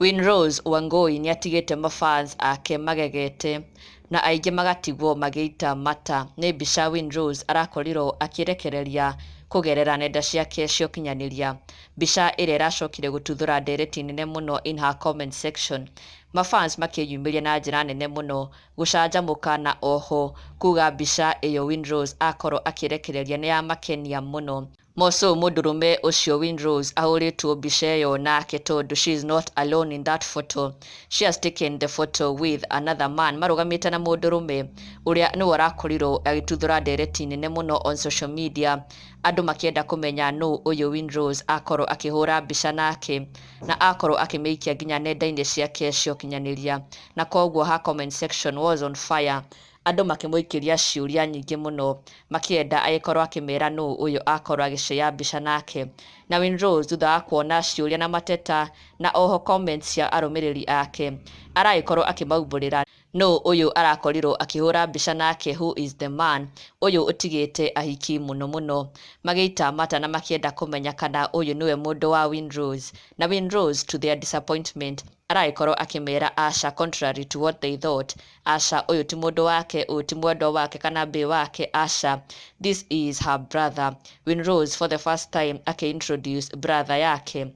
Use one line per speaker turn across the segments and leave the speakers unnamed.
Winrose Wangui nĩatigĩte mafans ake magegete na aingĩ magatigwo magĩita mata nĩ mbica Winrose arakorirwo akĩrekereria kũgerera nenda ciake cia ũkinyanĩria. Mbica ĩrĩa ĩracokire gũtuthũra ndereti nene mũno in her comment section. Mafans makĩyumĩria na njĩra nene mũno gũcanjamũka na oho kuga mbica ĩyo Winrose akorwo akĩrekereria nĩ yamakenia mũno. Moco mũndũrũme ũcio Winrose ahũrĩtwo mbica ĩyo nake tondũ she is not alone in that photo. She has taken the photo with another man marũgamĩte na mũndũrũme ũrĩa nĩwe ũrakorirwo agĩtuthũra ndereti nene mũno on social media, andũ makĩenda kũmenya nũ ũyũ Winrose akorwo akĩhũra mbica nake na akorwo akĩmĩikia nginya nenda-inĩ ciake cia ũkinyanĩria, na koguo her comment section was on fire, andũ makĩmũikĩria ciũria nyingĩ mũno makĩenda agĩkorwo akĩmera nũ ũyũ akorwo agĩshare mbica nake. Na Winrose thutha wa kuona ciũria na mateta na oho comments cia arũmĩrĩri ake, aragĩkorwo akĩmaumbũrĩra nũ ũyũ arakorirwo akĩhũra mbica nake, who is the man ũyũ ũtigĩte ahiki mũno mũno magĩita mata na makĩenda kũmenya kana ũyũ nĩwe mũndũ wa Winrose. Na Winrose, to their disappointment, aragĩkorwo akĩmera aca, contrary to what they thought, aca, ũyũ ti mũndũ wake, ũyũ ti mwendwa wake kana bae wake, aca, this is her brother. Winrose for the first time akĩ-introduce brother yake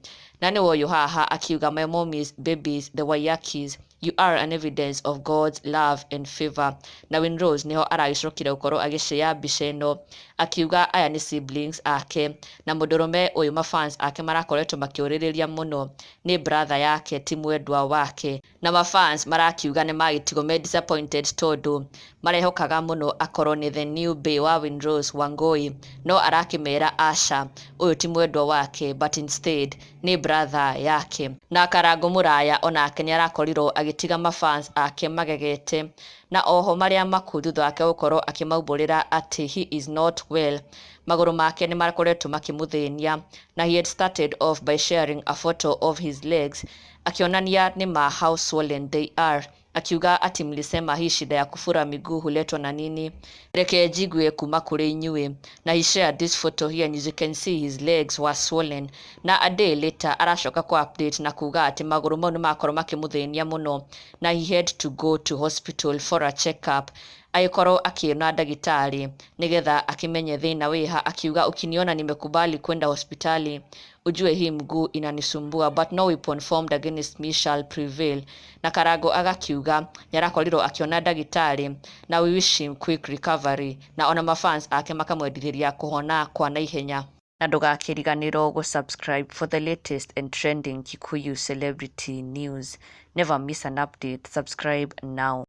na nĩwe ũyũ haha, akiuga, "My mommy's babies, the Waiyakis, you are an evidence of God's love and favor." Na Winrose niho aragĩcokire gũkorwo agĩshare mbica ĩno akiuga aya nĩ siblings ake, na mũndũrũme ũyũ mafans ake marakoretwo makĩũrĩrĩria mũno nĩ brother yake, ti mwendwa wake. Na mafans marakiuga nĩ magĩtigwo me disappointed tondũ marehokaga mũno akorwo nĩ the new bae wa Winrose Wangui, no arakĩmera aca, ũyũ ti mwendwa wake but instead nĩ brother yake. Na Karango Mũraya onake nĩ arakorirwo agĩtiga mafans ake magegete na oho marĩa maku thutha wake gũkorwo akĩmaumbũrĩra atĩ he is not well, magũrũ make nĩ makoretwo makĩmũthĩnia. Na he had started off by sharing a photo of his legs akĩonania nĩ ma how swollen they are, akiuga ati mlisema hii shida ya kufura miguu huletwa na nini, reke njigue kuma kũrĩ inyuĩ. Na he shared this photo here and as you can see, his legs were swollen. Na a day later aracoka ku update na kuga atĩ magũrũ mau nĩ makorwo makĩmũthĩnia mũno na he had to go to hospital for a check-up, agĩkorwo akĩona ndagĩtarĩ nĩgetha akĩmenye thĩna wĩha, akiuga, "Ukiniona nimekubali kwenda hospitali, ujue hii mguu inanisumbua, but no weapon formed against me shall prevail." Na Karango agakiuga nĩarakorirwo akĩona ndagĩtarĩ na we wish him quick recovery, na ona mafans ake makamwendithĩria kũhona kwa naihenya. Na ndũgakĩriganĩrwo gũ-subscribe for the latest and trending Kikuyu celebrity news. Never miss an update. Subscribe now.